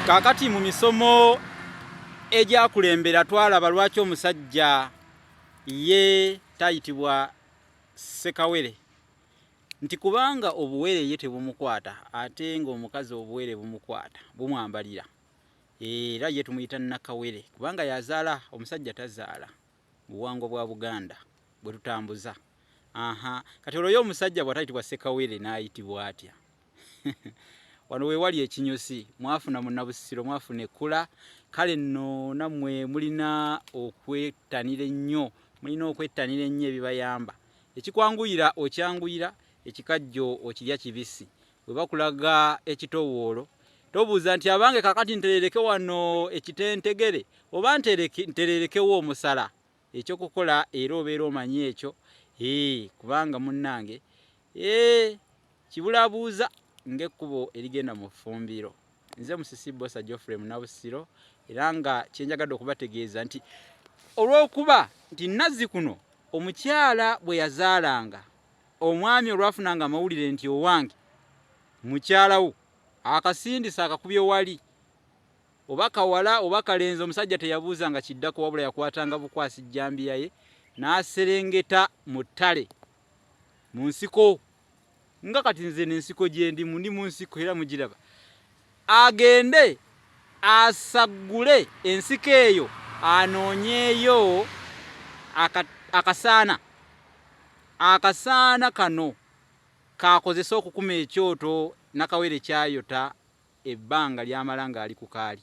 Kaakati mu misomo egyakulembera twalaba lwaki omusajja ye tayitibwa Ssekawere, nti kubanga obuwere ye tebumukwata ate ng'omukazi obuwere bumukwata, bumwambalira. Era ye tumuyita Nakawere kubanga yazaala, omusajja tazaala. Buwangwa bwa Buganda bwe tutambuza. Aha, kati olwo ye omusajja bw'atayitibwa Ssekawere n'ayitibwa atya? Wano we wali ekinyusi, mwafuna Munnabusiro, mwafuna ekkula, kale nno nammwe mulina okwettanira ennyo, mulina okwettanira ennyo ebibayamba. Ekikwanguyira okyanguyira, ekikajjo okirya kibisi. Bwe bakulaga ekitowoolo tobuuza nti abange kakati nterereke wano ekitentegere oba ntererekewo omusala. Ekyokukola era obeera omanyi ekyo, ee, kubanga munnange, ee, kibulabuuza ng'ekkubo erigenda mu ffumbiro. Nze Musisi Bbosa Geoffrey Munabusiro, era nga kye njagadde okubategeeza nti olw'okuba nti nazzikuno omukyala bwe yazaalanga, omwami olwafunanga amawulire nti owange mukyala wo akasindise akakubye wali, oba kawala oba kalenzi, omusajja teyabuuzanga kiddako wabula yakwatanga bukwasi jjambiya ye n'aserengeta mu ttale mu nsiko, nga kati nze n'ensiko gyendimu, ndi mu nsiko era mugiraba, agende asaggule ensiko eyo anoonyeeyo akasaana. Akasaana kano k'akozesa okukuma ekyoto Nakawere ky'ayota ebbanga ly'amala ng'ali ku kaali.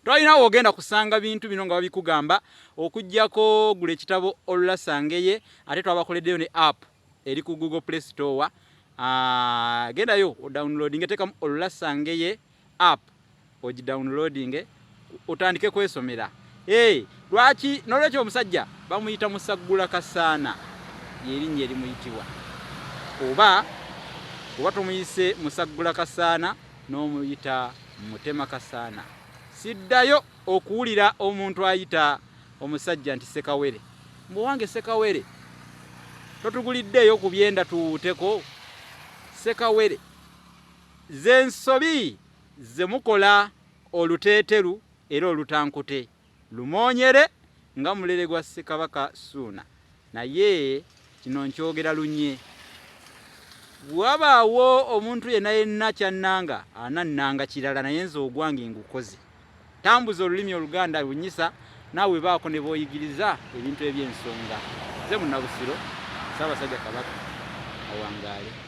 Tolina w'ogenda kusanga bintu bino nga babikugamba okuggyako gula ekitabo Olulasa Ngeye, ate twabakoleddeyo ne app eri ku Google Play Store. Gendayo odownloadinge, teekamu Olulasa Ngeye app ogidownloadinge otandike kwesomera. Hey, lwaki n'olwekyo omusajja bamuyita Musaggula Kasaana, ly'erinnya erimuyitibwa, oba oba tomuyise Musaggula Kasaana n'omuyita Mutema Kasaana. Siddayo okuwulira omuntu ayita omusajja nti Ssekawere, mbu owange Ssekawere totuguliddeeyo ku byenda tuwuuteko. Ssekawere z'ensobi ze mukola oluteeteru era olutankute lumoonyere nga mulere gwa Ssekabaka Ssuuna. Naye kino nkyogera lunye. Bwe wabaawo omuntu yenna yenna ky'annanga, anannanga kirala naye nze ogwange ngukoze. Tambuza olulimi Oluganda bunyisa naawe baako ne b'oyigiriza ebintu eby'ensonga. Nze Munnabusiro, Ssaabasajja Kabaka awangaale.